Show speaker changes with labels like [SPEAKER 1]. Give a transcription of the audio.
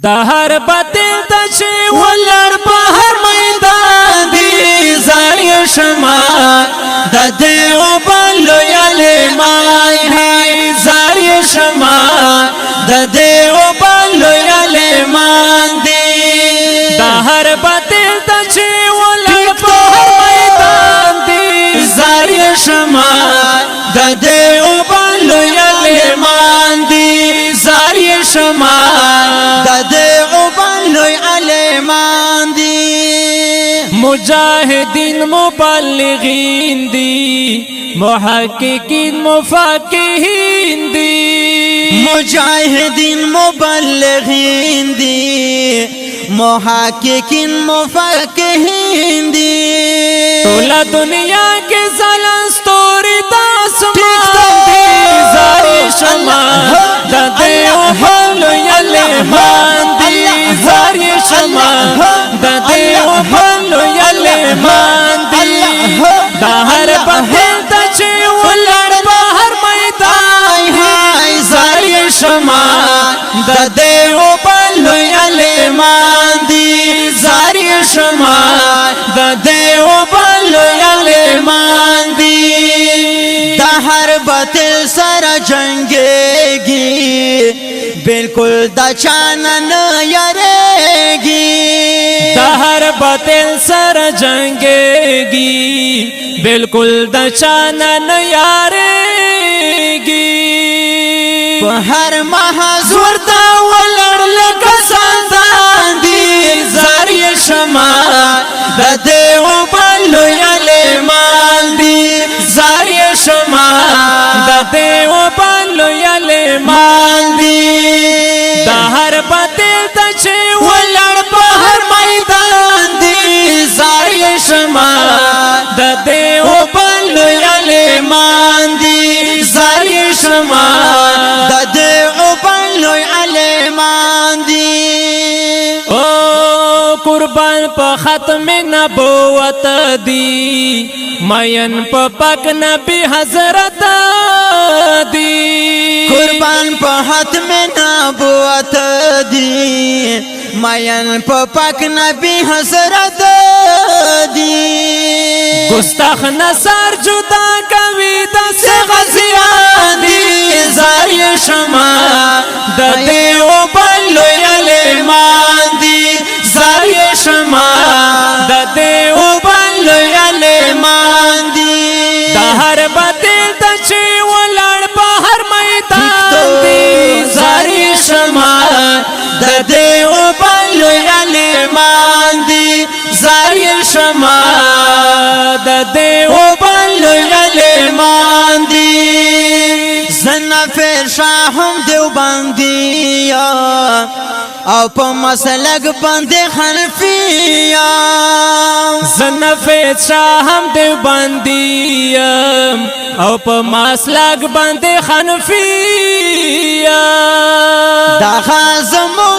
[SPEAKER 1] د هر باطل ته چې ولړ په هر میدان دی، زار شما د دیو بل یلمان دی، زار شما د دیو بل یلمان دی۔ د هر باطل ته چې ولړ په هر میدان دی،
[SPEAKER 2] زار شما د دیو بل یلمان دی، زار شما د دیو بل یلمان دی۔
[SPEAKER 1] مجاهدین مبلغین دی، محققین مفقهین دی۔
[SPEAKER 2] مجاهدین مبلغین دی، محققین مفقهین دی۔
[SPEAKER 1] ټول دنیا کې ځلان ستوري د اسمان دی، زاری شما د دیو بل یلمان دی، زاری شما د دیو بل یلمان دی۔ د هر باطل ته چې ولړ په هر میدان
[SPEAKER 2] دی، زاری شما د دیو بل یلمان دی، زاری شما د دیو بل یلمان دی۔ د هر باطل سره جنگيږي، بالکل د چانه نه یریږي۔
[SPEAKER 1] د هر باطل سره جنگيږي، بالکل د چانه نه یریږي۔
[SPEAKER 2] په هر محاذ
[SPEAKER 1] ورته ولړ لکه سلطان دی،
[SPEAKER 2] زاری شما د دیو بل یلمان دی، زاری شما
[SPEAKER 1] د دیو بل یلمان
[SPEAKER 2] مان دی۔
[SPEAKER 1] د هر باطل ته چې
[SPEAKER 2] ولړ په هر میدان دی، زاری شما
[SPEAKER 1] د دیو
[SPEAKER 2] بل یلمان دی، زاری شما د دیو بل یلمان دی۔
[SPEAKER 1] او قربان په ختم نبوت دی، مین په پاک نبی حضرت دی۔
[SPEAKER 2] قربان په ختم نبوت دی، مین په پاک نبی حضرت دی۔
[SPEAKER 1] ګستاخ نصر جدا کوي د
[SPEAKER 2] غزیان دی، زاری شما د دیو بل یلمان دی، زاری شما
[SPEAKER 1] د دیو
[SPEAKER 2] بل یلمان دی۔
[SPEAKER 1] د هر باطل ته چې ولاړ په هر میدان دی،
[SPEAKER 2] زاری شما د دیو بل یلمان دی، زاری شما
[SPEAKER 1] د دیو
[SPEAKER 2] بل یلمان دی۔ زنفر شاهم دیو باندې او په مسلک باندې حنفیا۔
[SPEAKER 1] زنفید شاه هم دیوبندی او په مسلک باندې حنفی۔
[SPEAKER 2] دا زموږ